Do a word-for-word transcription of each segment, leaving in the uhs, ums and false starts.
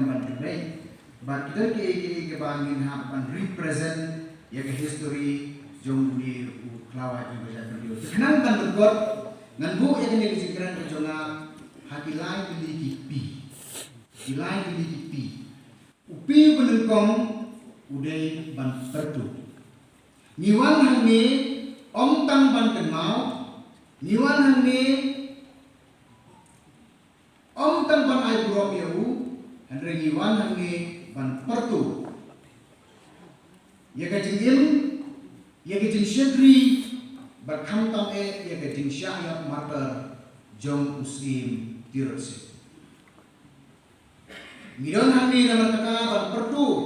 ban pynbeit. Bad ki don kiei kiei kiba ngin hap ban represent ïa ka history jong une u khlawait jong ka jaitbynriew. Te khnang ban pynkut, ngan buh ïa kane ka jingkren ka jong nga ha ki lai tylli ki P. Ki lai tylli ki P. U P uba nyngkong u dei ban pyrtuh. Ngi wan hangne ym tang ban kynmaw, ngi wan hangne ym tang ban ai burom ïa u, hynrei ngi wan hangne ban pyrtuh ïa ka jingim, ïa ka jingshakri, bad khamtam eh ïa ka jingshah ïap martyr jong u Syiem Tirot Sing. Ngi don hangne namar kata ban pyrtuh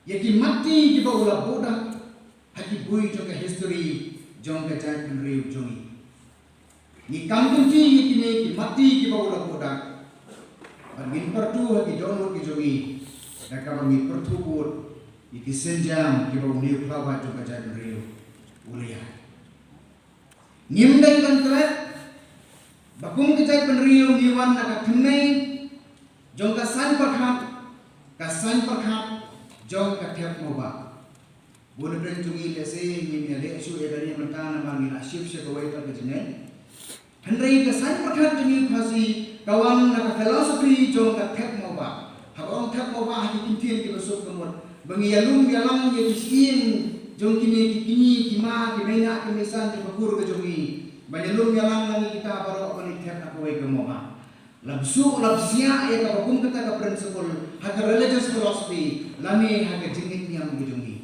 ïa ki matti kiba u la buh dak ha ki bui jong ka history jong ka jaitbynriew jong ngi. Ngi kam kynti ïa kine ki matti kiba u la buh dak, bad ngin pyrtuh ha ki dohnud ki jong ngi da kaba ngi pyrtuh bud ïa ki sienjam kiba une u khlawait jong ka jaitbynriew u la ïaid. Ngim dei ban klet ba kum ka jaitbynriew ngi wan na ka thymmei jong ka saiñ pyrkhat, ka saiñ pyrkhat jong ka thep mawbah. Bun na pdeng jong ngi lehse ngim ïaleh shuh ïa kane mynta namar ngi la shift sha kawei pat ka jingngeit. Hynrei ka saiñ pyrkhat jong ngi Khasi ka wan na ka philosophy jong ka thep mawbah. Haba ong thep mawbah ha ki kyntien kiba suk ka mut ba ngi ïalum ïalang ïa ki shyieng jong kine ki kñi ki ma ki meinah ki meisan jong ka kur ka jong ngi. Ban ïalum ïalang lang ïa kita baroh ban ïa thep ha kawei ka mawbah. La bsuk la bsiah ïa kaba kum kata ka principle ha ka religious philosophy lane ha ka jingngeit niam ka jong ngi.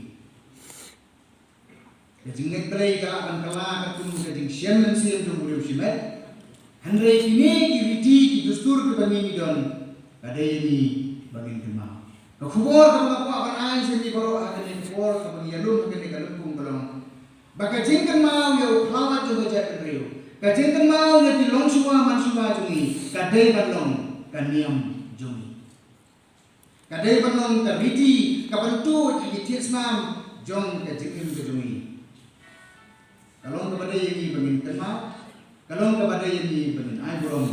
Ka jingngeit Blei ka lah ban kylla katkum ka jingshim mynsiem jong u briew shimet. Hynrei kine ki riti ki dustur kiba ngi don ka dei ïa ngi ba ngin kynmaw. Ka khubor kaba nga kwah ban ai sha ngi baroh ha kane ka por kaba ngi ïalum ha kane ka lympung ka long ba ka jingkynmaw ïa u khlawait jong ka jaitbynriew, ka jingkynmaw ïa ki longshuwa manshuwa jong ngi ka dei ban long ka niam jong ngi. Ka dei ban long ka riti kaban tuid ha ki thied snam jong ka jingim ka jong ngi. Ka long kaba dei ïa ngi ba ngin kynmaw, ka long kaba dei ïa ngi ba ngin ai burom,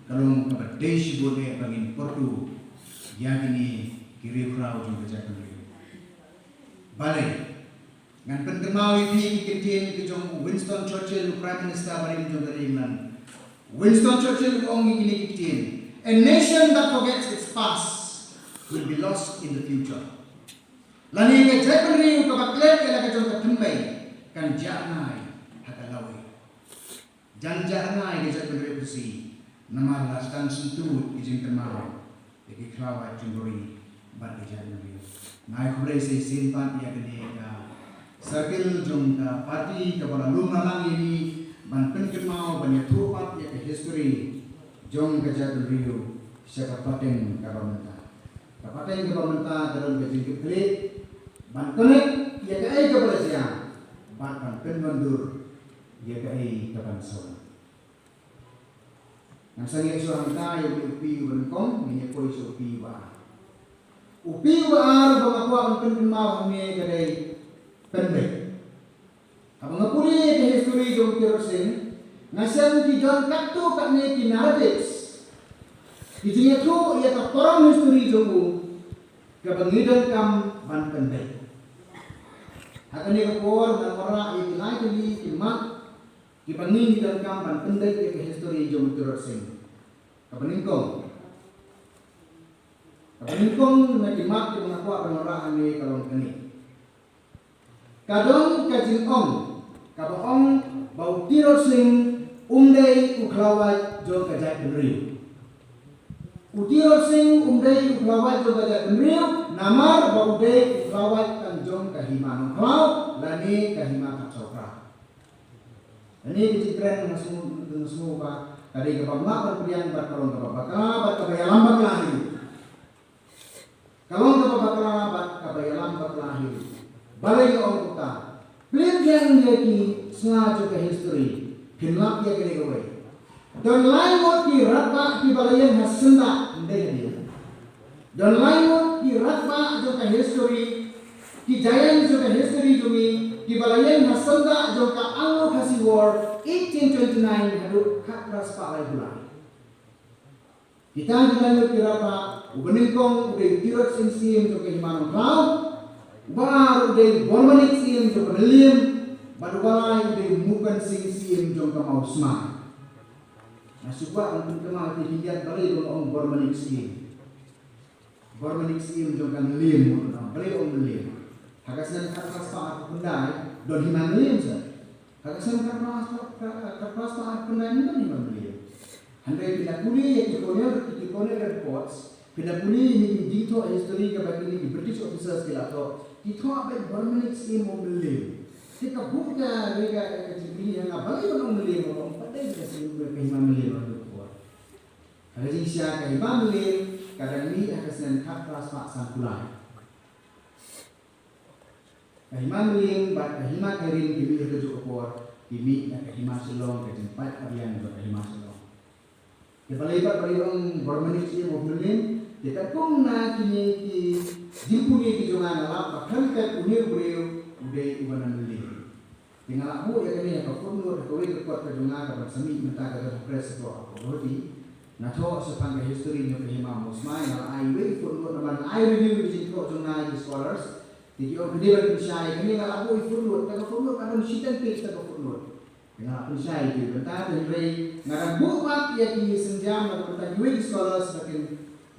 ka long kaba dei shibun eh ba ngin pyrtuh ïa kine ki riewkhraw jong ka jaitbynriew. Balei? Ngan pynkynmaw ïa phi ki kyntien ki jong u Winston Churchill, u Prime Minister barim jong ka ri England. Winston Churchill u ong ïa kine ki kyntien, "A nation that forgets its past will be lost in the future." Lane ka jaitbynriew kaba klet ïa la ka jong ka thymmei kan jah rngai ha ka lawei. Jan jah rngai ka jaitbynriew Khasi namar la sdang syntud ki jingkynmaw ïa ki khlawait jong ka ri bad ka jaitbynriew. Nga ai khublei shisien pat ïa kane ka circle jong ka party kaba la lum lang ïa ngi ban pynkynmaw ban ïathuh pat ïa ka history jong ka jaitbynriew sha ka pateng kaba mynta. Ka pateng kaba mynta ka don ka jingkitkhlieh ban connect ïa kaei kaba la jia bad ban pynwandur ïa kaei kaban sa wan. Ngan sangeh shuwa hangta ïa u P uba nyngkong, ngin ïa poi sha u P uba ar. U P uba ar uba nga kwah ban pynkynmaw hangne ka dei pynbeit. Haba nga pule ïa ka history jong u Tirot Sing, nga shem ki don katto katne ki narratives, ki jingïathuh ïa ka parom history jong u kaba ngi donkam ban pynbeit. Ha kane ka por ngan wanrah ïa ki lai tylli ki mat kiba ngi ngi donkam ban pynbeit ïa ka history jong u Tirot Sing. Kaba nyngkong, kaba nyngkong na ki mat kiba nga kwah ban wanrah hangne ka long kane. Ka don ka jingong kaba ong ba u Tirot Sing um dei u khlawait jong ka jaitbynriew. U Tirot Sing um dei u khlawait jong ka jaitbynriew namar ba u dei u khlawait tang jong ka hima Nongkhlaw lane ka hima Khatsawphra. Kane ka jingkren nga sngew, nga sngew ba ka dei kaba mah ban pdiang bad ka long kaba bakla bad kaba ïalam bakla hi. Ka long kaba bakla bad kaba ïalam bakla hi. Balei nga ong kumta? Plie biang ïa ki sla jong ka history, phin lap ïa kane kawei. Don lai ngut ki rangbah kiba la ïeng ha syndah, ym dei hadien. Don lai ngut ki rangbah jong ka history, ki giant jong ka history jong ngi, kiba la ïeng ha syndah jong ka Anglo-Khasi War eighteen twenty-nine haduh khatphra spah laiphew lai. Kita ki laingut ki rapah, uba nyngkong u dei u Tirot Sing Syiem jong ka Hima Nongkhlaw, uba ar u dei u Bormanik Syiem jong ka Mylliem, bad uba lai u dei u Mukan Sing Syiem jong ka Mawsmai. Nga shu kwah ban pynkynmaw ïa phi khyndiat balei ba nga ong Bormanik Syiem. Bormanik Syiem jong ka Mylliem, mo, balei ong Mylliem. Ha ka snem khatphra spah arphew khyndai don Hima Mylliem seh. Ha ka snem khatphra spah, khatphra spah arphew khyndai ym don Hima Mylliem. Hynrei phin da pule ïa ki colonial, ki colonial reports, phin da pule ïa kine ki jingthoh history kaba kine ki British officers ki la thoh, ki thoh ba Bormanik Syiem u Mylliem. Te ka buh ka, ka, ka jingkylli ïa nga balei ba ong Mylliem, ba ong pat dei ka Hima Mylliem ha kajuh ka por. Ka jingshisha ka Hima Mylliem ka dang mih ha ka snem khatphra spah sanphew lai. Ka Hima Mylliem bad ka Hima Khairin ki mih ha kajuh ka por, ki mih na ka Hima Shillong, ka jingpait ka biang jong ka Hima Shillong. Te balei pat ba ngi ong Bormanik Syiem of Mylliem, te katkum na kine ki jingpule ki jong nga nga lap ba khlem pep une u briew u dei uba na Mylliem. Te nga la buh ïa kane ha ka footnote ha kawei ka kot ka jong nga kaban sa mih mynta ka dei ha press hapoh Guwahati. Nga thoh shaphang ka history jong ka Hima Mawsmai, nga la ai iwei i footnote namar nga ai review ïa ka jingthoh jong nga ïa ki scholars. Te ki ong ka dei ban pynshai, kane nga la buh i footnote, kata ka footnote ka don shiteng page kata ka footnote. Te nga la pynshai ïa ki bynta te hynrei nga dang buh pat ïa ki sienjam na ka bynta kiwei ki scholars ba kin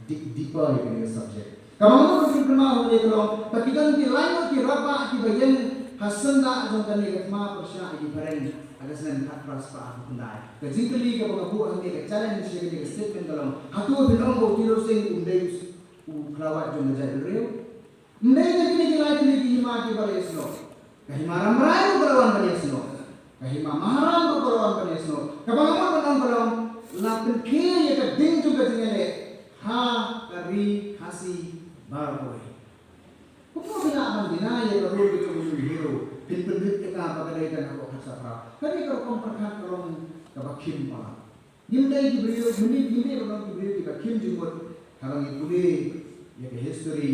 dig deeper ïa kane ka subject. Kaba nga mut ban pynkynmaw hangne ka long ba ki don ki laingut ki rapah kiba ïeng ha syndah jong kane ka thma pyrshah ïa ki phareng ha ka snem khatphra spah arphew khyndai. Ka jingkylli kaba nga buh hangne, ka challenge ïa kane ka statement ka long, hato phin ong ba u Tirot Sing um dei u khlawait jong ka jaitbynriew? Ym dei na kine ki lai tylli ki hima kiba la ïasnoh. Ka Hima Rambrai ruh ka la wan ban ïasnoh. Ka Hima Maharam ruh ka la wan ban ïasnoh. Kaba nga mut ban ong ka long, la pynkhie ïa ka ding jong ka jingïaleh ha ka ri Khasi baroh kawei. Kumno phi lah ban deny ïa ka role ka jong u hero, phin pynrit ïa ka ba ka dei tang hapoh khatsan phra? Ka dei ka rukom pyrkhat ka long kaba khim palat. Ngim dei ki briew, ngim dei, ngim dei ban long ki briew kiba khim jingmut haba ngi pule ïa ka history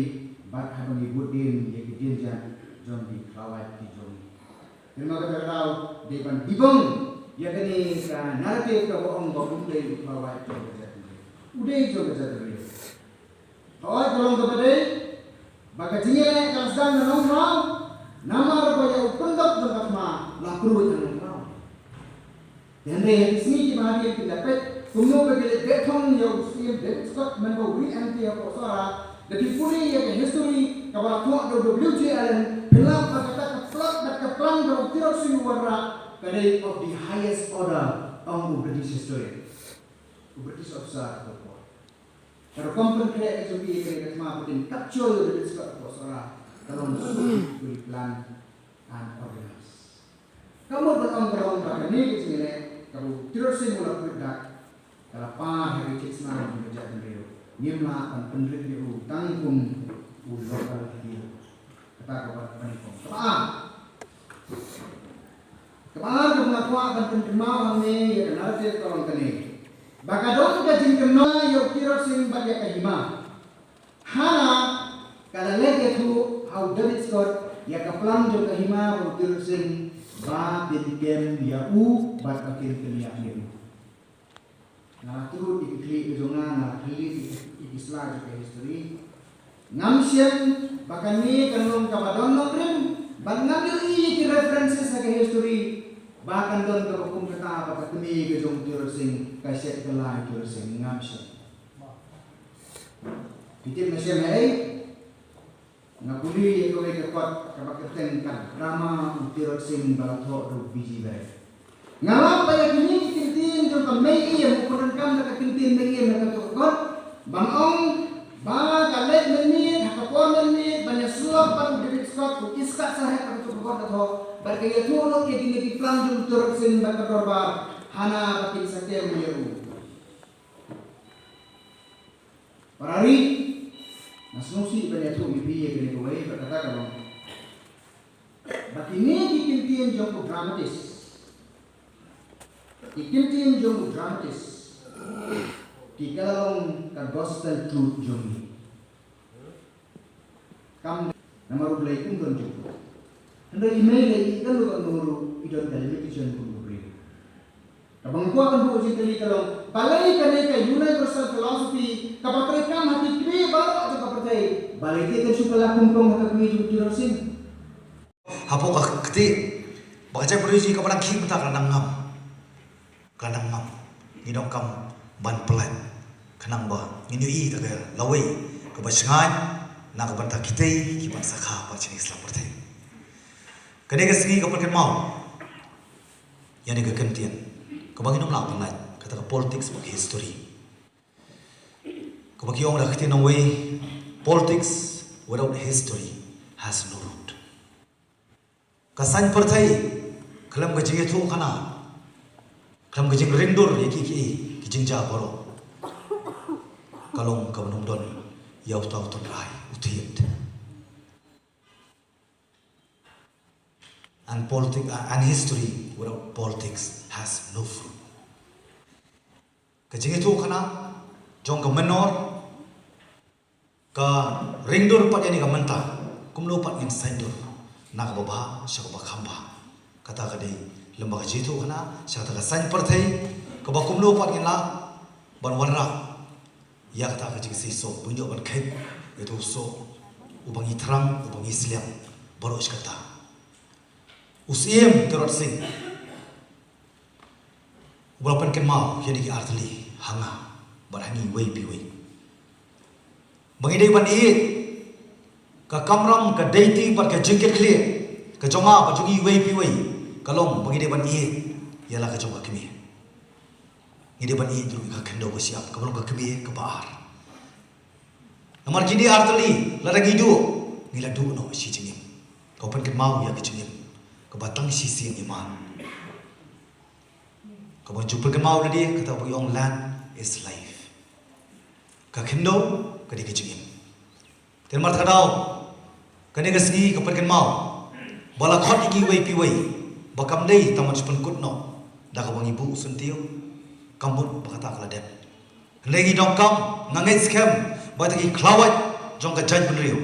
bad haba ngi bud dien ïa ki dienjat jong ki khlawait ki jong ngi. Te namar kata ka daw dei ban debunk ïa kane ka narrative kaba ong ba um dei u khlawait jong ka jait. U dei jong ka jait. Hooid, ka long kaba dei ba ka jingïaleh ka la sdang na Nongkhlaw, namar ba ïa u pyndap jong ka thma la pruid na Nongkhlaw. Te hynrei ha ki sngi kiba hadien phin da peit kumno ba ki leit beh thong ïa u Syiem David Scott mynba u ri anti hapoh Sohra. Da phi pule ïa ka history kaba la thoh da u W J Allen, phin lap ba kata ka plot bad ka plan kaba u Tirot Sing u wanrah ka dei of the highest order, ong u British historian, u British officer hapoh. Ka rukom pynkhreh ka jong ki ïa kane ka thma ba kin capture ïa u David Scott hapoh Sohra ka long suitably planned and organized. Ka mut ban ong ka long ba kane ka jingïaleh kaba u Tirot Sing u la pyndak ka la par ha ki jingïaseng jong ka jaitbynriew. Ngim lah ban pynrit ïa u tang kum u local hero. Kata kaba nyngkong. Kaba ar. Kaba ar kaba nga kwah ban pynkynmaw hangne ïa ka narrative ka long kane. Ba ka don ka jingkynmaw ïa u Tirot Sing bad ïa ka hima. Hana ka la leit ïathuh ha u David Scott ïa ka plan jong ka hima bad u Tirot Sing ba kin kem ïa u bad ba kin pynïap ïa u. Nga la trud ïa ki khlieh ka jong nga, nga la khlieh ïa ki, ïa ki sla jong ka history. Ngam shem ba kane kan long kaba don nongrim, bad ngam ïohi ïa ki references ha ka history ba kan don kaba kum kata ba ka kmie ka jong u Tirot Sing ka shet ka la ïa u Tirot Sing, ngam shem. Phi tip nga shem haei? Nga pule ïa kawei ka kot kaba kyrteng Ka Drama u Tirot Sing ba la thoh da u B G Bhai. Nga lap ba ïa kine ki kyntien jong ka Mei Ïeim, u pyndonkam da ka kyntien Mei Ïeim ha kato ka kot, ban ong ba ka leit mynmiet, ha ka por mynmiet ban ïa slok bad u David Scott, u Iskak Saheb ha kato ka kot ka thoh, bad ka ïathuh lut ïa kine ki plan jong u Tirot Sing bad ka dorbar, hana ba kin sa kem ïa u. Para ri, nga sngewsih ban ïathuh ïa phi ïa kane kawei, bad kata ka long ba kine ki kyntien jong u dramatist, ki kyntien jong u dramatist, ki ka la long ka gospel truth jong ngi. Kam namar u Blei um don jingpyrkhat. Hynrei i mei lei i don ruh, i don ka limitation kum u briew. Kaba nga kwah ban buh jingkylli ka long, balei kane ka universal philosophy kaba trei kam ha ki kmie baroh jong ka pyrthei, balei te kan shu kylla kumtong ha ka kmie jong u Tirot Sing? Hapoh ka kti ba ka jaitbynriew jong ngi kaba dang khih mynta ka la dang ngam. Ka la dang ngam. Ngi donkam ban pyllait khnang ba ngin ïohi da ka lawei kaba shngaiñ na ka bynta kitei kiban sakha bad shane sla pyrthei. Kane ka sngi ka pynkynmaw ïa kane ka kyntien kaba ngin ym lah ban lait, kata ka politics bad history. Kaba ki ong da ka ktien nongwei, politics without history has no root. Ka saiñ pyrthei khlem ka jingïathuhkhana, khlem ka jingringdur ïa ki ki ki jingjia baroh, ka long kaba nym don ïa uta u tynrai u thied. And politics, uh, and history without politics has no fruit. Ka jingïathuhkhana jong ka mynnor, ka ringdur pat ïa kane ka mynta, kumno pat ngin saiñdur na kaba bha sha kaba kham bha. Kata ka dei lem bad ka jingïathuhkhana sha kata ka saiñ pyrthei, kaba kumno pat ngin lah ban wanrah ïa kata ka jingseisoh, ban ïoh ban kheit ïa uto u soh uba ngi thrang, uba ngi sliang baroh shi katta. U Syiem Tirot Sing uba la pynkynmaw ïa kine ki artylli ha nga bad ha ngi iwei pa iwei, ba ngi dei ban ïeit ka kamram, ka deiti bad ka jingkitkhlieh ka jong nga bad jong ngi iwei pa iwei, ka long ba ngi dei ban ïeit ïa la ka jong ka kmie. Ngi dei ban ïeit ruh ïa ka khyndew ka shyiap, kaba long ka kmie kaba ar. Namar kine artylli lada ngi duh, ngi la duh noh shi jingim. Ka pynkynmaw ïa ka jingim kaba tang shisien ïa man, kaba ju pynkynmaw lade, kata ba ong land is life. Ka khyndew ka dei ka jingim. Te namar kata ka daw kane ka sngi ka pynkynmaw ba la khot ïa ngi iwei pa iwei ba kam dei tang ban shu pynkut noh da kaba ngi buh u syntiew, kam mut ba kata ka la dep. Hynrei ngi donkam, nga ngeit skhem ba kita ki khlawait jong ka jaitbynriew,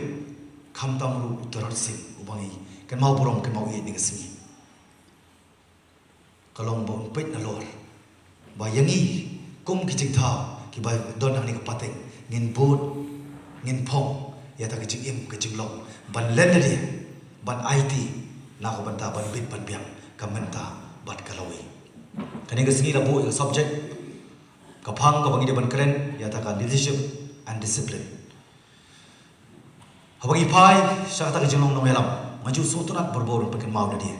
khamtam ruh u Tirot Sing uba ngi kynmaw burom kynmaw ïeit ha kane ka sngi, ka long ba un peit nalor ba ïa ngi kum ki jingthaw kiba don ha kane ka pateng, ngin bud, ngin phong ïa kata ka jingim ka jinglong ban len lade, ban aiti na ka bynta ban bit ban biang ka mynta bad ka lawei. Kane ka sngi la buh ïa ka subject, ka phang kaba ngi dei ban kren ïa kata ka leadership and discipline. Haba ngi phai sha kata ka jinglong nongïalam, nga ju sngewtynnat barabor ban pynkynmaw da lade,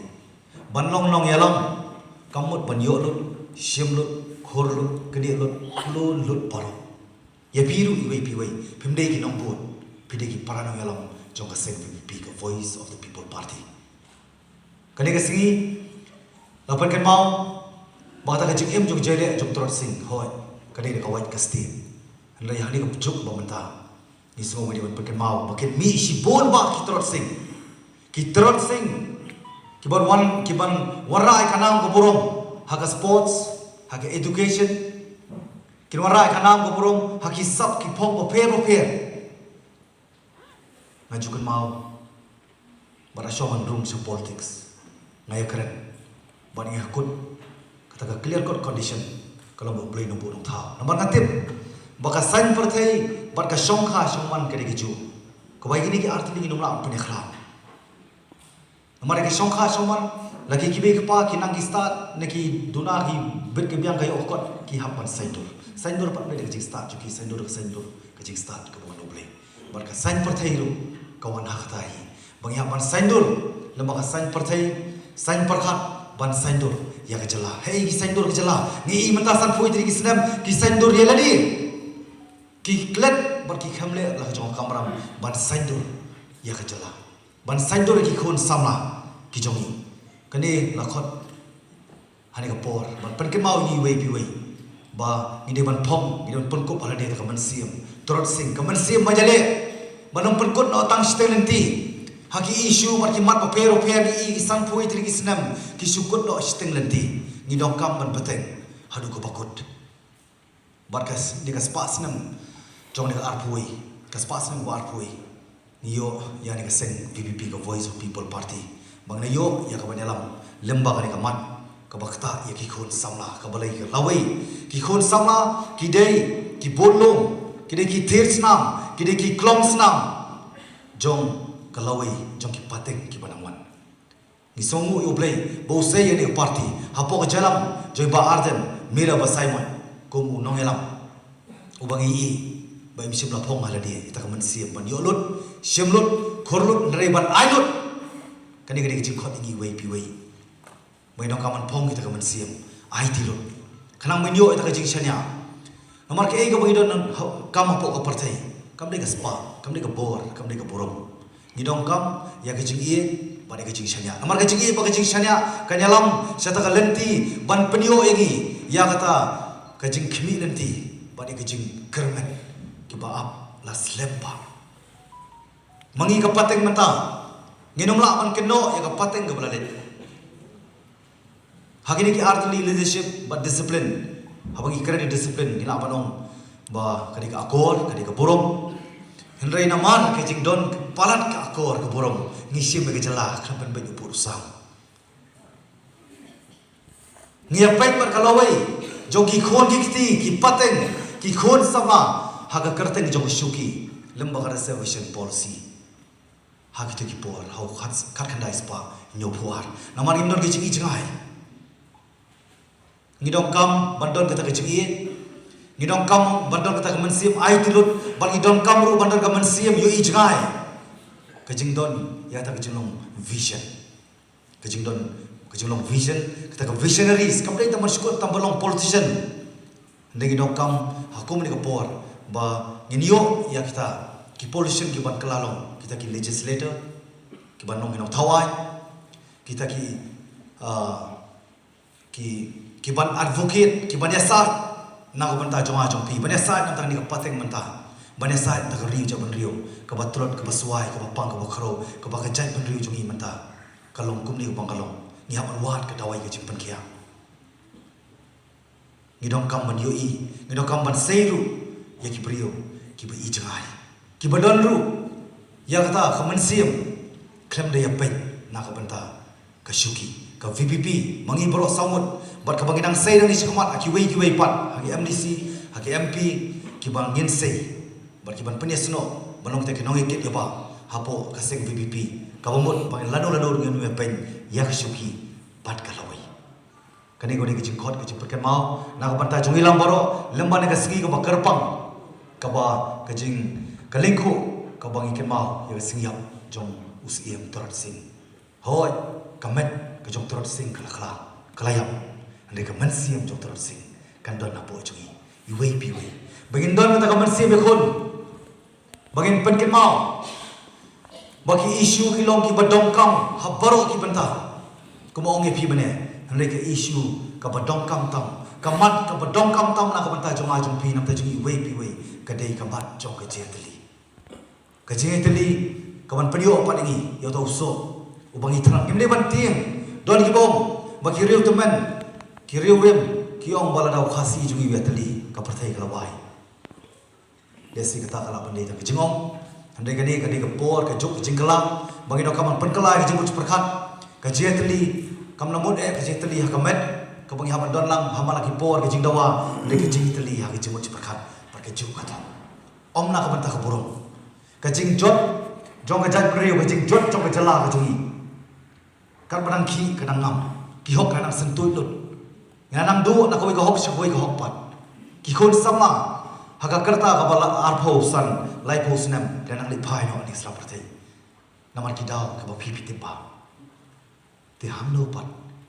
ban long nongïalam kam mut ban ïoh lut, shim lut, khur lut, knieh lut, khlun lut baroh. Ïa phi ruh iwei pa iwei, phim dei ki nongbud, phi dei ki para nongïalam jong ka seng VPP, ka Voice of the People Party. Kane ka sngi la pynkynmaw ba kata ka jingim jong ka jingïaleh jong u Tirot Sing, hooid, ka dei da ka wait ka stieh. Hynrei ha kane ka juk ba mynta, ngi sngew ngi dei ban pynkynmaw ba kin mih shibun bah ki Tirot Sing, ki Tirot Sing kiban wan, kiban wanrah ïa ka nam ka burom ha ka sports, ha ka education, kin wanrah ïa ka nam ka burom ha ki sap ki phong bapher bapher. Nga ju kynmaw bad ha shong hanrung sha politics, nga ïakren bad nga ïakut kata ka clear cut condition, ka long ba U Blei un buh nongthaw. Namar nga tip ba ka saiñ pyrthei bad ka shongkha shongman ka dei kajuh, kaba ïa kine ki artylli ngin ym lah ban pynïakhlad. Namar ïa ki shongkha shongman, la ki kmie ki kpa ki nang ki stad, ne ki duna ki bit ki biang ka ïoh ka kot, ki hap ban saiñdur. Saiñdur pat ne da ka jingstad jong ki, saiñdur ka saiñdur ka jingstad kaba wan na U Blei. Bad ka saiñ pyrthei ruh ka wan ha kata hi, ba ngi hap ban saiñdur. Lem bad ka saiñ pyrthei, saiñ pyrkhat, ban saiñdur ïa ka jylla. Hei, ki saiñdur ka jylla, ngi i mynta sanphew tarik ki snem, ki saiñdur ïa lade. Ki klet bad ki khlem leh la ka jong ka kamram ban saiñdur ïa ka jylla, ban saiñdur ïa ki khun samla ki jong ngi. Kane la khot ha kane ka por ban pynkynmaw ïa ngi iwei pa iwei ba ngi dei ban phong, ngi dei ban pynkup ha lade da ka mynsiem Tirot Sing, ka mynsiem ba ïaleh, ban ym pynkut noh tang shiteng lynti ha ki issue bad ki mat bapher bapher. Ngi i ki sanphew tarik ki snem, ki shu kut noh shiteng lynti. Ngi donkam ban bteng haduh kaba kut. Bad ka s-, ïa ka spah snem jong ïa ka arphew, ka spah snem ba arphew, ngi ïoh ïa kane ka seng VPP, ka Voice of People Party, ba ngi la ïoh ïa ka ban ïalam lem bad kane ka mat kaba ktah ïa ki khun samla, kaba lei ka lawei. Ki khun samla ki dei ki bun lum, ki dei ki thir snam, ki dei ki klong snam jong ka lawei, jong ki pateng kiba nang wan. Ngi sngewnguh ïa U Blei ba u sei ïa kane ka party hapoh ka jingïalam jong i Bah Ardent Miller Basaiawmoit kum u nongïalam uba ngi ïohi ba im shym la phong ha lade ïa kata ka mynsiem ban ïoh lut, shim lut, khur lut, hynrei ban ai lut. Kane ka dei ka jingkhot ïa ngi iwei pa iwei. Ba ngi donkam ban phong ïa kata ka mynsiem aiti lut, khnang ban ïoh ïa kata ka jingshaniah. Namar kaei kaba ngi don ha, kam hapoh ka pyrthei kam dei ka spah, kam dei ka bor, kam dei ka burom. Ngi donkam ïa ka jingïeit bad ïa ka jingshaniah. Namar ka jingïeit bad ka jingshaniah kan ïalam sha kata ka lynti ban pynïoh ïa ngi ïa kata ka jingkhmih lynti bad ïa ka jingkyrmen kiba ap la slem bha. Ma ngi ka pateng mynta, ngin ym lah ban kynnoh ïa ka pateng kaba la leit. Ha kine ki ar tylli, leadership bad discipline. Haba ngi kren ïa discipline, ngi lah ban ong ba ka dei ka akor, ka dei ka burom. Hynrei namar ka jingdon palat ka akor ka burom, ngi shim ïa ka jylla khlem pynbeit u pud u sam. Ngi ïa peit bad ka lawei jong ki khun ki kti, ki pateng, ki khun samla ha ka kyrteng jong ka shuki lem bad ka reservation policy. Ha kito ki por, ha u khat, khatkhyndai spah hynñiewphew ar. Namar ngim don ka jingïeit jngai. Ngi donkam ban don kata ka jingïeit. Ngi donkam ban don kata ka mynsiem aiti lut, bad ngi donkam ruh ban don ka mynsiem ïohi jngai. Ka jingdon ïa kata ka jinglong vision. Ka jingdon, ka jinglong vision, kata ka visionaries, kam dei tang ban shu kut tang ban long politician. Hynrei ngi donkam ha kum kane ka por ba ngin ïoh ïa kita ki politician kiban kylla long kita ki legislator, kiban long ki nongthaw aiñ, kita ki, ah, ki, kiban advocate, kiban ïasaid na ka bynta jong nga jong phi, ban ïasaid na ka bynta kane ka pateng mynta, ban ïasaid na ka ri jong bynriew, kaba tlot, kaba swai, kaba pang, kaba khraw, kaba ka jaitbynriew jong ngi mynta ka long kumne kaba ka long. Ngi hap ban wad ka dawai ka jingpynkhiah. Ngi donkam ban ïohi, ngi donkam ban sei ruh ïa ki briew kiba ïeit jngai, kiba don ruh ïa kata ka mynsiem khlem da ïa peit na ka bynta ka shuki. Ka V P P, ma ngi baroh saw ngut, bad kaba ngi dang sei nangne shakhmat ha kiwei kiwei pat, ha ki M D C, ha ki M P, kiba ngin sei bad kiban pynïasnoh ban long kita ki nongïakit ïa ba hapoh ka seng V P P, kaba mut ba ngin lano lano ruh ngin ïa peit ïa ka shuki bad ka lawei. Kane ka dei ka jingkhot, ka jingpynkynmaw na ka bynta jong ngi lang baroh lem bad kane ka sngi kaba kyrpang, kaba ka jing, ka lyngkhuh kaba ngi kynmaw ïa ka sngi ïap jong u Syiem Tyrot Sing. Hooid, ka met ka jong Tyrot Sing ka la kylla, ka la ïap. Hynrei ka mynsiem jong Tyrot Sing kan don hapoh jong ngi iwei pa iwei. Ba ngin don kata ka mynsiem ïakhun. Ba ngin pynkynmaw ba ki issue ki long kiba donkam ha baroh ki bynta. Kumba ong ïa phi mynne, hynrei ka issue kaba donkam tam, ka mat kaba donkam tam na ka bynta jong nga jong phi, na ka bynta jong ngi iwei pa iwei, ka dei ka mat jong ka jingïatylli. Ka jingïatylli kaban pynïoh pat ïa ngi ïa uta u soh uba ngi thrang. Ngim dei ban tieng. Don kiba ong ba ki riew tymmen, ki riew rim ki ong ba lada u Khasi jong ngi u ïatylli, ka pyrthei ka la wai. Lehse kata ka lah ban dei tang ka jingong, hynrei kane ka dei ka por, ka juk, ka jingkylla ba ngi donkam ban pynkylla ïa ka jingmut jingpyrkhat. Ka jingïatylli kam lah mut eh ka jingïatylli ha ka met kaba ngi hap ban don lang ha man la ki por ka jingdawa, hynrei ka jingïatylli ha ka jingmut jingpyrkhat bad ka juk ka thong. Ym na ka bynta ka burom. Ka jingjot jong ka jaitbynriew, ka jingjot jong ka jylla ka jong ngi. Katba dang khih ka dang ngam, ki hok ka dang syntuid lut. Ngi la nang duh na kawei ka hok sha kawei ka hok pat. Ki khun samla ha ka rta kaba la arphew san, laiphew snem, ki la nang leit phai noh na ka sla pyrthei. Namar ki daw kiba phi phi tip bha. Te hangno pat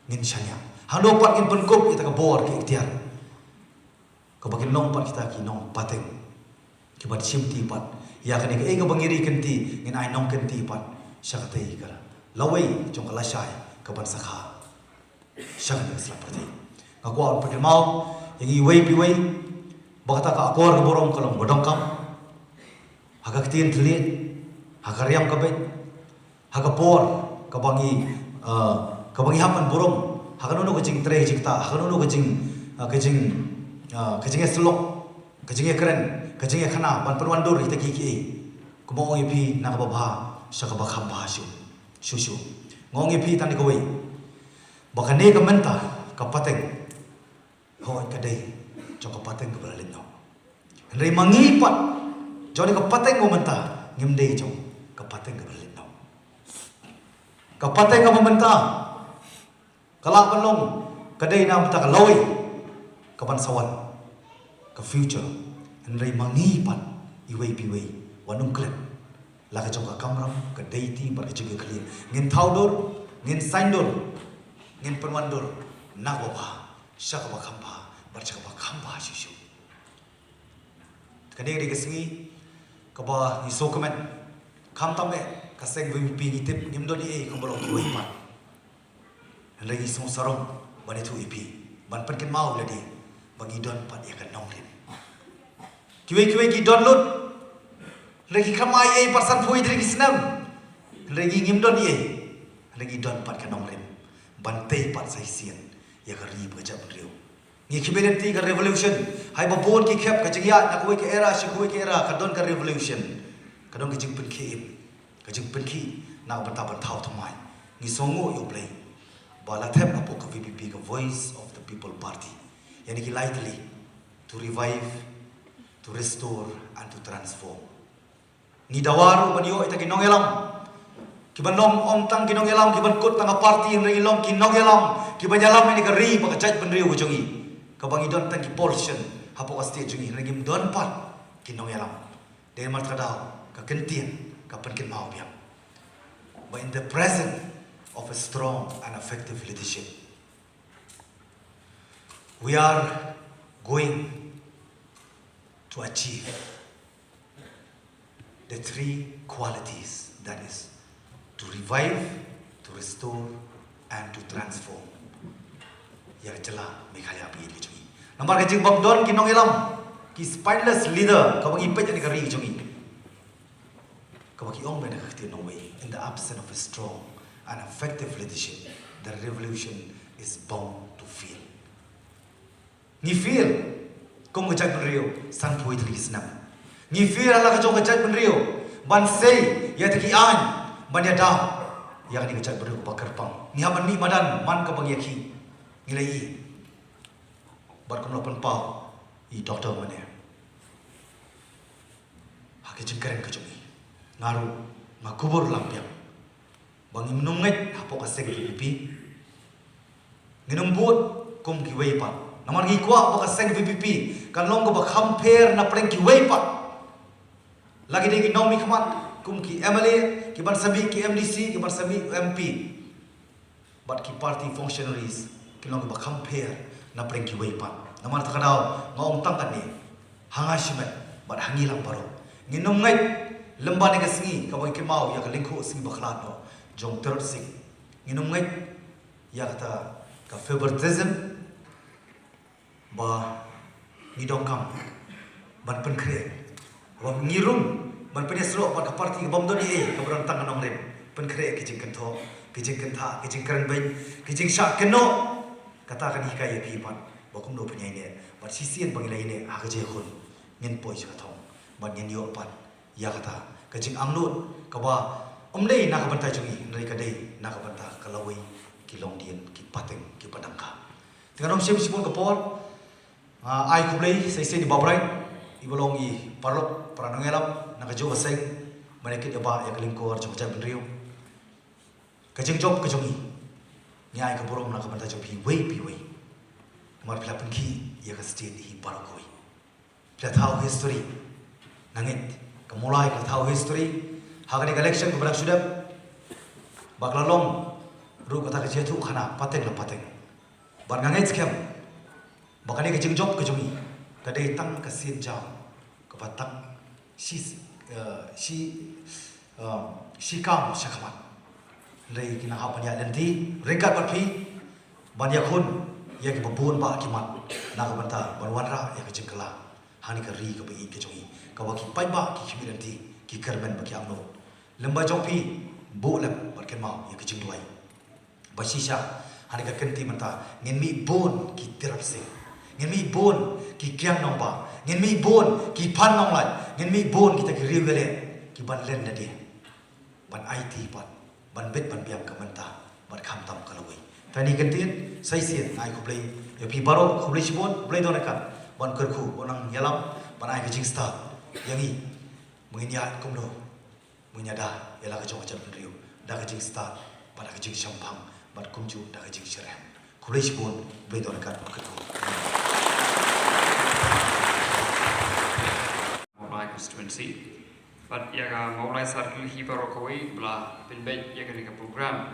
ngin shaniah, hangno pat ngin pynkup ïa kata ka bor ka iktiar kaba kin long pat kita ki nongpateng kiban shimti pat ïa kane kaei kaba ngi ri kynti, ngin ai nongkynti pat sha katei ka lawei jong ka lashai kaban sakha sha kane ka sla pyrthei. Nga kwah ban pynkynmaw ïa ngi iwei pa iwei ba kata ka akor ka burom ka long ba donkam ha ka ktien thylliej, ha ka riam ka beit, ha ka por kaba ngi, ah, kaba ngi hap ban burom, ha kano kano ka jingtrei jingktah, ha kano kano ka jing, ah, ka jing, ah, ka jingïasyllok, ka jingïakren, ka jingïakhana ban pynwandur ïa kita kiei kiei. Kumba ong ïa phi, na kaba bha sha kaba kham bha shuh shuh shuh. Nga ong ïa phi tang da kawei, ba kane ka mynta ka pateng, hooid, ka dei jong ka pateng kaba la leit noh. Hynrei ma ngi pat, jong kane ka pateng ba mynta, ngim dei jong ka pateng kaba la leit noh. Ka pateng kaba mynta ka lah ban long, ka dei na mynta ka lawei kaban sa wan, ka future. Hynrei ma ngi pat, iwei pa iwei, wat nym klet. La ka jong ka kamram, ka deiti bad ka jingkyrkhu, ngin thaw dur, ngin saiñ dur, ngin pynwan dur na kaba bha sha kaba kham bha bad sha kaba kham bha shuh shuh. Kane ka dei ka sngi kaba ngi sngewkmen. Khamtam eh ka seng VPP, ngi tip ngim don ei ei kumba long kiwei pat. Hynrei ngi sngewsarong ban ïathuh ïa phi, ban pynkynmaw ïa lade ba ngi don pat ïa ka nongrim. Kiwei kiwei ki don lut, hynrei ki khlem ai ei ei pat sanphew tarik ki snem. Hynrei ngi ngim don ei ei, hynrei ngi don pat ka nongrim ban tei pat sa shisien ïa ka ri bad ka jaitbynriew. Ngi khmih lynti ka revolution. Haba bun ki khep ka jingïaid na kawei ka era sha kawei ka era, ka don ka revolution, ka don ka jingpynkhie im, ka jingpynkhie na ka bynta ban thaw thymmai. Ngi sngewnguh ïa U Blei ba la thep hapoh ka VPP ka Voice of the People Party ïa kine ki lai tylli: to revive, to restore and to transform. Ngi dawa ruh ban ïoh ïa kita ki nongïalam kiban long ym tang ki nongïalam kiban kut tang ha party, hynrei ngi long ki nongïalam kiban ïalam ïa kane ka ri bad ka jaitbynriew ka jong ngi, kaba ngi don tang ki politician hapoh ka state jong ngi, hynrei ngim don pat ki nongïalam. Dei namar kata ka daw, ka kyntien ka pynkynmaw biang ba in the presence of a strong and effective leadership, we are going to achieve the three qualities, that is, to revive, to restore, and to transform ïa ka jylla Meghalaya ba ïeit ka jong ngi. Namar ka jingbym don ki nongïalam, ki spineless leader, kaba ngi peit ïa kane ka ri ka jong ngi, kaba ki ong bad na ka ktien nongwei, in the absence of a strong and effective leadership, the revolution is bound to fail. Ngi fail kum ka jaitbynriew sanphew tarik ki snem. Ngi fail ha la ka jong ka jaitbynriew ban sei ïa kita ki aiñ ban ïada ïa kane ka jaitbynriew kaba kyrpang. Ngi hap ban mih madan man kaba ngi ïakhih. Ngi la ïohi bad kumno pynpaw i Doctor Mane ha ka jingkren ka jong ngi. Nga ruh nga kubur lang biang ba ngim nym ngeit hapoh ka seng VPP, ngin nym bud kum kiwei pat. Namar ngi kwah ba ka seng VPP kan long kaba kham pher na pdeng kiwei pat. La ki dei ki nongmihkhmat kum ki MLA, kiban sa mih ki MDC, kiban sa mih MP, bad ki party functionaries, kin long kiba kham pher na pdeng kiwei pat. Namar kata ka daw nga ong tang katne ha nga shimet bad ha ngi lang baroh, ngin nym ngeit lem bad ïa ka sngi kaba ngi kynmaw ïa ka lyngkhuh sngi bakhlad noh jong Tirot Sing. Ngin nym ngeit ïa kata ka favoritism ba ngi donkam ban pynkhreh, ba ngi rung ban pynïasnoh bad ka party kabym don ei ei, kaba don tang ka nongrim. Pynkhreh ki jingkynthoh, ki jingkyntha, ki jingkren beiñ, ki jingshah kynnoh. Kata kan hikai ïa phi pat ba kumno phin ïaineh, bad shisien ba ngi la ïaineh ha ka jingïakhun, ngin poi sha ka thong bad ngin ïoh pat ïa kata ka jingangnud kaba ym dei na ka bynta jong ngi, hynrei ka dei na ka bynta ka lawei, ki longdien, ki pateng, ki pateng ka. Te ngan ym shim shibun ka por, nga ai khublei sa shisien ïa i Bah Bright, iba long i paralok para nongïalam na kajuh ka seng, ban ïa kit ïa ba ïa ka lyngkor jong ka jaitbynriew. Ka jingjop ka jong ngi, ngi ai ka burom na ka bynta jong phi iwei pa iwei. Namar phi la pynkhih ïa ka state hi baroh kawei. Phi la thaw history. Nga ngeit ka Mawlai ka la thaw history ha kane ka election kaba dang shu dep, ba ka la long ruh kata ka jingïathuhkhana pateng la pateng. Bad nga ngeit skhem ba kane ka jingjop ka jong ngi ka dei tang ka sien jam kaba tang shi, eh, shi, eh, shi kam sha khmat. Hynrei ngi nang hap ban ïaid lynti ryngkat bad phi ban ïakhun ïa kiba bun bah ki mat na ka bynta ban wanrah ïa ka jingkylla ha kane ka ri kaba ïeit ka jong ngi, kaba ki paidbah ki khmih lynti, ki kyrmen bad ki angnud. Lem bad jong phi, buh lem bad kynmaw ïa ka jingduwai ba shisha ha kane ka kynti mynta ngin mih bun ki Tirot Sing, ngin mih bun ki Kiang Nangbah, ngin mih bun ki Phan Nonglait, ngin mih bun kita ki riewïaleh kiban len lade ban aiti pat, ban bit ban biang ka mynta bad khamtam ka lawei. Tang kine ki ktien sa shisien nga ai khublei ïa phi baroh, khublei shibun, khublei don ryngkat ban kyrkhu, ban nang ïalam, ban ai ka jingstad ïa ngi ba ngin ïaid kumno, ba ngin ïada ïa la ka jong ka jaitbynriew da ka jingstad bad da ka jingshemphang bad kumjuh da ka jingshitrhem. Khublei shibun, khublei don ryngkat ban kyrkhu. Mawlai constituency bad ïa ka Mawlai circle hi baroh kawei ba la pynbeit ïa kane ka program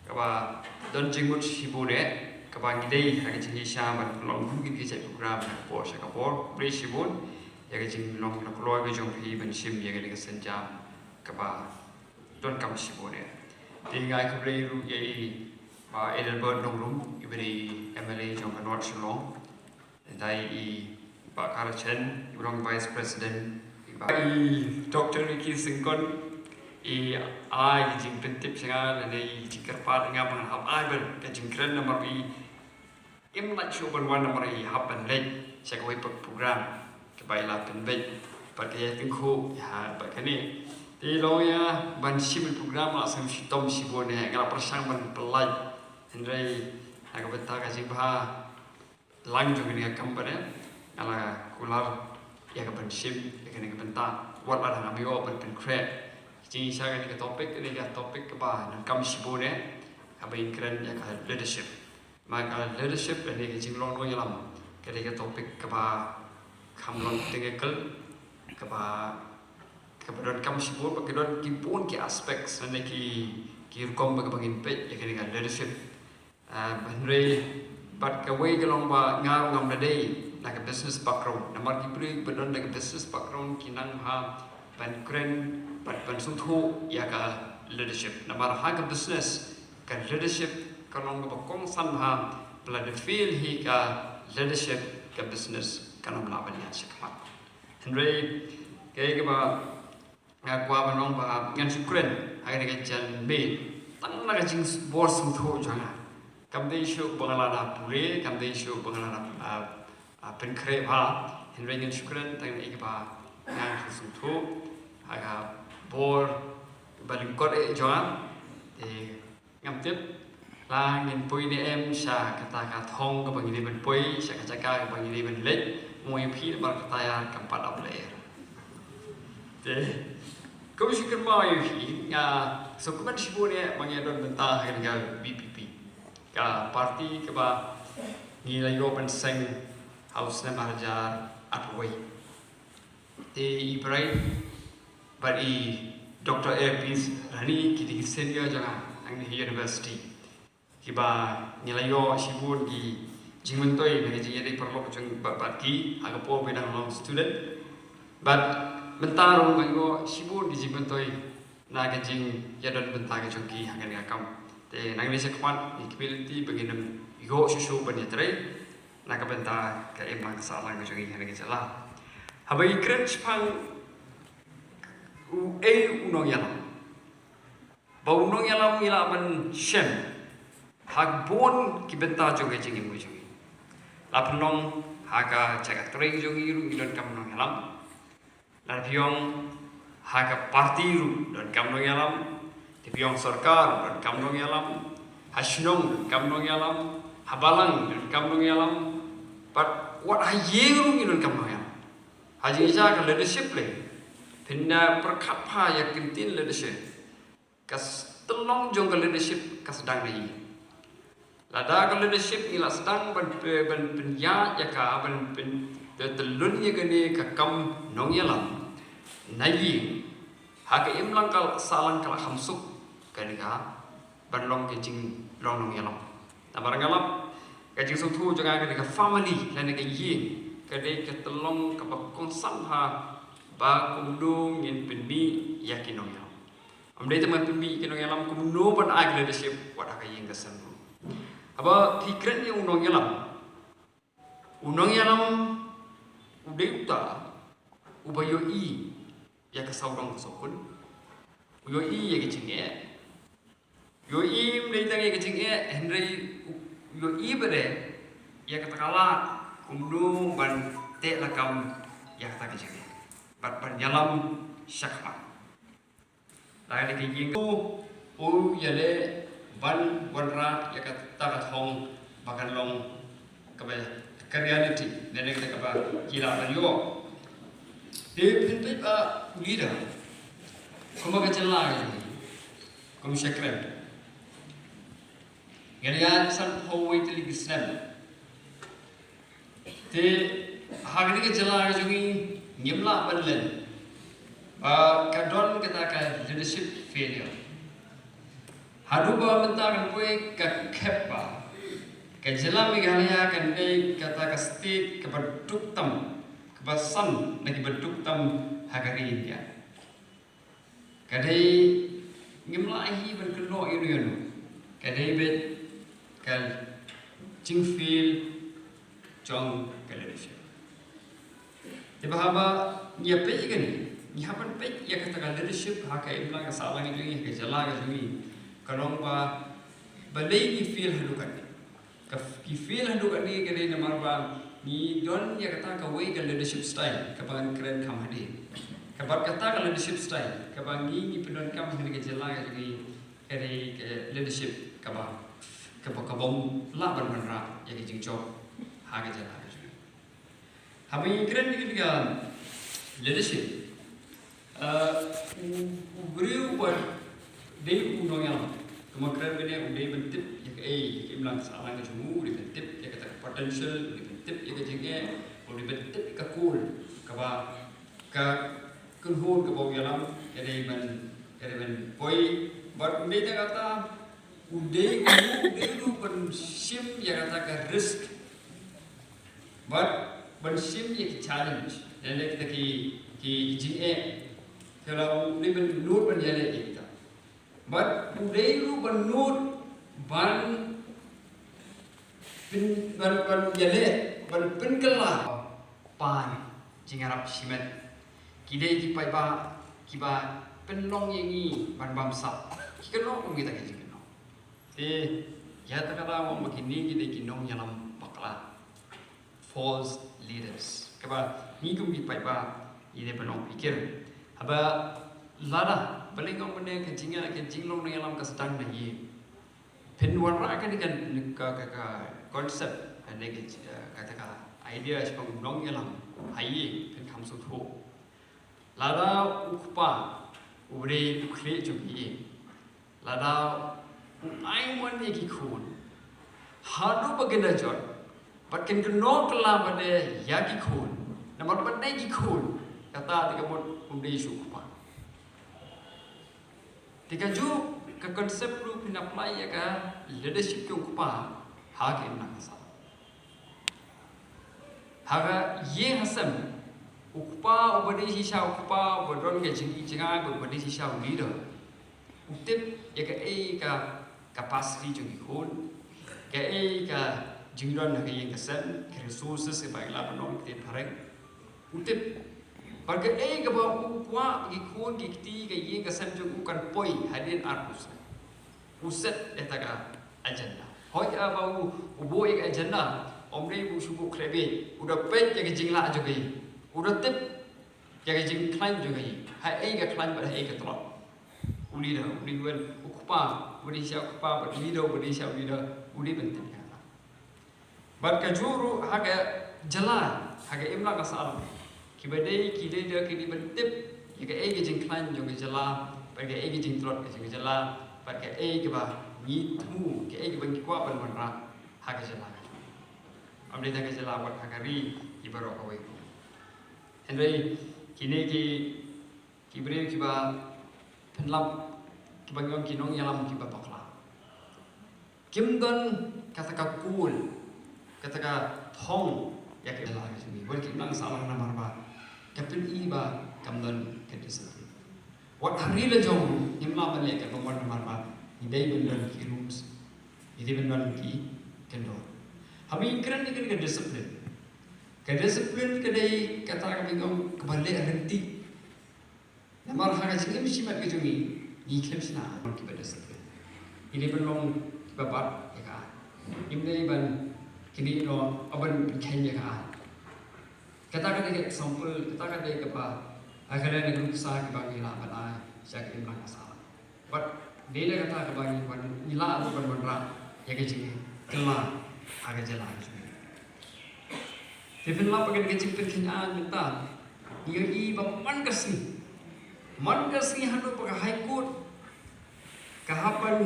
kaba don jingmut shibun eh, kaba ngi dei ha ka jingïaishah ban pynlong kum kine ki jait program na ka por sha ka por. Khublei shibun ïa ka jinglong na kloi ka jong phi ban shim ïa kane ka sienjam kaba donkam shibun eh. Te nga ai khublei ruh ïa i Bah Adelbert Nongrum, iba dei i M L A jong ka North Shillong. Dei i Bah Kara Chen, i ba long Vice President, i Bah, i Doctor Ricky Syngkon, i ai jingpyntip sha nga, lane i jingkyrpad ïa nga ba ngan hap ai beit ka jingkren namar i im lait shuh ban wan namar i hap ban leit sha kawei pat program kaba i la pynbeit bad ka ïatyngkhuh ïa bad kane. Te long ïa ban shim program la sngewshitom shibun eh, nga la pyrshang ban pynlait, hynrei na ka bynta ka jingbha lang jong kane ka kam bad eh, nga la kular ïa ka ban shim ïa kane ka bynta. Wat la dang ngam ïoh ban pynkhreh. Jingïaishah kane ka topic, kane ka topic kaba donkam shibun eh, kaba ngin kren ïa ka leadership. Ma ka leadership lane ka jinglong nongïalam, ka dei ka topic kaba kham long technical, kaba, kaba donkam shibun, ba ka don ki bun ki aspects lane ki, ki rukom ba kaba ngin peit ïa kane ka leadership. Ah, hynrei bad kawei ka long ba nga ruh ngam da dei na ka business background. Namar ki briew ba don da ka business background ki nang bha ban kren bad ban sngewthuh ïa ka leadership. Namar ha ka business ka leadership ka long kaba kongsan bha, ba lada fail hi ka leadership ka business kan ym lah ban ïaid shakhmat. Hynrei kaei kaba nga kwah ban ong ba ngan shu kren ha kane ka janmiet tang na ka jingbor sngewthuh jong nga. Kam dei shuh ba nga la da pule, kam dei shuh ba nga la da, ah, ah, pynkhreh bha, hynrei ngan shu kren tang na kaba nga shu sngewthuh ha ka bor ba lyngkot eh jong nga. Te ngam tip la ngin poi ne em sha kata ka thong kaba ngi dei ban poi, sha ka jaka kaba ngi dei ban leit. Mo ïa phi namar ka tayar kam pat ap lyer. Te kum shu kynmaw ïa phi, nga sngewkmen shibun ïa ba ngi don bynta ha kane ka V P P, ka party kaba ngi la ïoh ban seng ha u snem ar hajar arphew wei. Te i Bright bad i Doctor A P Rani ki dei ki senior jong nga hangne ha university, kiba ngi la ïoh shibun ki jingmyntoi na ka jingïadei paralok jong bad, bad ki ha ka por ba ngi dang long student. Bad mynta ruh nga ïoh shibun ki jingmyntoi na ka jingïadon bynta ka jong ki ha kane ka kam. Te nangne shakhmat ngi kyrmen lynti ba ngin ym ïoh shuh shuh ban ïatrei na ka bynta ka imlang sahlang ka jong ngi ha kane ka jylla. Haba ngi kren shaphang uei u nongïalam, ba u nongïalam ngi lah ban shem ha bun ki bynta jong ka jingim ka jong ngi. La pynlong ha ka jaka trei jong ngi ruh ngi donkam nongïalam. Lada phi ong ha ka party ruh donkam nongïalam, te phi ong sorkar donkam nongïalam, ha shnong donkam nongïalam, ha balang donkam nongïalam, bad wat ha ïing ruh ngi donkam nongïalam. Ha jingïaishah ka leadership lei, phin da pyrkhat bha ïa ka ktien leadership. Ka s-, tyllong jong ka leadership ka sdang na ïing. Lada ka leadership ngi la sdang ban py-, ban pynïaid ïa ka, ban pyn-, tyllun ïa kane ka kam nongïalam na ïing, ha ka imlang ka sahlang ka la kham suk kane ka ban long ka jinglong nongïalam. Namar nga lap ka jingsngewthuh jong nga kane ka family lane ka ïing ka dei ka tyllong kaba kongsan bha ba kumno ngin pynmih ïa ki nongïalam. Ym dei tang ban pynmih ïa ki nongïalam, kumno ban ai ka leadership wat ha ka ïing ka sem ruh. Haba phi kren ïa u nongïalam, u nongïalam u dei uta uba ïohi ïa ka sawdong ka sawkun, u ïohi ïa ka jingeh, u ïohi ym dei tang ïa ka jingeh hynrei u ïohi bad ïa kata ka lad kumno ban teh lakam ïa kata ka jingeh bad ban ïalam shakhmat. Lada ka ïing u ïaleh ban wanrah ïa kata ka thong ba kan long kaba ka reality ne ne kaba ki lah ban ïoh. Te pynpeit ba u leader kum ka jylla ka jong ngi, kum sha kren, ngi ïa san phew wei tylli ki snem. Te ha kane ka jylla ka jong ngi ngim lah ban len ba ka don kata ka leadership failure. Haduh ba mynta kan poi ka khep ba ka jylla Meghalaya kan dei kata ka state kaba duk tam, kaba san na kiba duk tam ha ka ri India. Ka dei ngim lah hi ban kynnoh ïa u ïa u. Ka dei beit ka jingfail jong ka leadership. Te ba haba ngi ïa peit ïa kane, ngi hap ban peit ïa kata ka leadership ha ka imlang ka sahlang jong ngi, ha ka jylla ka jong ngi. Ka long ba balei ngi fail haduh katne. Ka f-, ki fail haduh katne ka dei namar ba ngi don ïa kata kawei ka leadership style kaba ngan kren kham hadien. Ka bad kata ka leadership style kaba ngi ngi pyndonkam ha kane ka jylla ka jong ngi ka dei ka leadership kaba, kaba, kaba ym lah ban wanrah ïa ka jingjop ha ka jylla ka jong ngi. Haba ngi kren ïa ka leadership, eh, u, u briew uba dei u nongïalam, kumba kren mynne, u dei ban tip ïa kaei, ïa ka imlang sahlang ka jong u, u dei ban tip ïa kata ka potential, u dei ban tip ïa ka jingeh, u dei ban tip ïa ka kul kaba ka kynhun kaba u ïalam ka dei ban, ka dei ban poi. Bad ym dei tang kata, u dei, u dei ruh ban shim ïa kata ka risk. Bad ban shim ïa ki challenge, lane kita ki, ki jingeh. Te la u dei ban nud ban ïaleh ïa kita. Bad u dei ruh ban nud ban pyn, ban, ban ïaleh, ban pynkylla. Pan jingïarap shimet. Ki dei ki paidbah kiba pynlong ïa ngi ban bamsap. Ki kynnoh kum kita ki jingkynnoh. Te ïa kata ka daw ba kine ki dei ki nongïalam bakla, false leaders. Kaba ngi kum ki paidbah ngi dei ban long phikir. Haba lada balei ngam mynne ka jingïa, ka jinglong nongïalam ka sdang na ïing. Phin wanrah kane ka, ka, ka, ka concept, kane ka, eh, kata ka idea shaphang nongïalam ha ïing, phin kham sngewthuh. Lada u kpa u dei u khlieh jong ka ïing, lada u ai mon ïa ki khun haduh ba kin da jot bad kin kynnoh kylla pat de ïa ki khun, namar pat de ki khun, kata te ka mut um dei shuh u kpa. Te kajuh ka concept ruh phin apply ïa ka leadership jong u kpa ha ka imlang ka sahlang. Ha ka ïing ha sem, u kpa uba dei shisha u kpa uba don ka jingïeit jngai bad uba dei shisha u leader, u tip ïa kaei ka capacity jong ki khun, kaei ka jingdon ha ka ïing ka sem, ka resources kaba ngi lah ban ong ki tip phareng. U tip bad kaei kaba u kwah ba ki khun ki kti ka ïing ka sem jong u kan poi hadien arphew snem. U set ïa kata ka agenda. Hooid, ah, ba u, u buh ïa ka agenda, ym dei ba u shu buh khlem bieit, u da peit ïa ka jinglah jong ka ïing, u da tip ïa ka jingkhlaiñ jong ka ïing, haei ka khlaiñ bad haei ka tlot. U leader, u dei ban, u kpa, u dei shisha u kpa, bad u leader, u dei shisha u leader, u dei ban tip ïa kata. Bad kajuh ruh ha ka jylla, ha ka imlang ka sahlang, kiba dei ki leader ki dei ban tip ïa kaei ka jingkhlaiñ jong ka jylla, bad kaei ka jingtlot ka jong ka jylla, bad kaei kaba ngi thmu, kaei kaba ngi kwah ban wanrah ha ka jylla. Ym dei tang ka jylla, wat ha ka ri, ki baroh kawei. Hynrei kine ki, ki briew kiba pynlap, kiba ngi ong ki nongïalam kiba bakla, kim don kata ka kul, kata ka thong ïa ka jylla ka jong ngi. Wat ka imlang sahlang namar ba ka pyni ba kam don ka discipline. Wat ha ri la jong ngim lah ban leh kaba mon namar ba ngi dei ban don ki rules, ngi dei ban don ki kyndon. Haba ngi kren ïa ka discipline, ka discipline ka dei kata kaba ngi ong kaba leh ryntih. Namar ha ka jingim shimet ka jong ngi, ngi khlem shna ban kiba discipline. Ngi dei ban long kiba bat ïa ka aiñ. Ngim dei ban kynnoh, ban kheiñ ïa ka aiñ. Kata ka dei ka example, kata ka dei kaba, ah, ka dei ka nuksa kaba ngi lah ban ai sha ka imlang ka sahlang. Bad Dei na kata kaba ngi wan ngi lah ruh ban wanrah ïa ka jingkylla ha ka jylla ka jong ngi. Te pynlong ba ka jingpynkynmaw mynta ngi ïohi ba man ka sngi, man ka sngi haduh ba ka High Court ka hap ban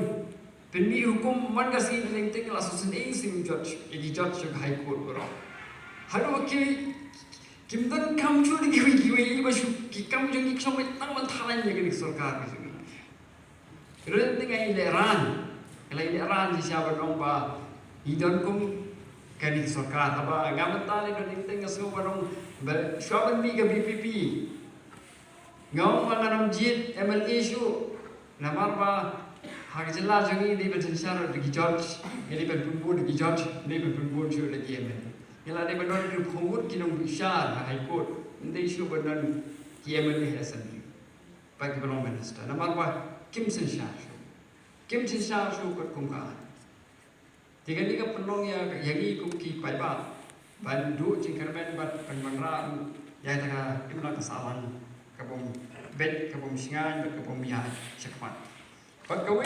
pynmih hukum, man ka sngi. Ngi teng la shisien shisien judge, ïa ki judge jong ka High Court baroh. Haduh ba ki kim don kam shuh da kiwei kiwei, ba shu ki kam jong ki shu tang ban tharai ïa ka sorkar ka jong ngi. Ren te nga i lehrain, nga i lehrain shisha ban ong ba i don kum kane ka sorkar. Haba nga mynta lei don i teng nga sngew ban ong ba shuwa ban mih ka V P P, nga ong ba ngan ym jied M L A shuh. Namar ba ha ka jylla jong ngi dei ban synshar da ki judge, ngi dei ban pynbun da ki judge, ngi dei ban pynbun shuh da ki M L A. Ngi la dei ban don ki nongbishar ha High Court, ngi dei shuh ban don ki M L A ha Assembly. Bad kiba long minister, namar ba kim synshar shuh, kim synshar shuh katkum ka aiñ. Te kane ka pynlong ïa, ïa ngi kum ki paidbah ban duh jingkyrmen bad ban wanrah ruh ïa kata ka imlang ka sahlang ka bym beit, ka bym shngaiñ bad ka bym ïaid shakhmat. Bad kawei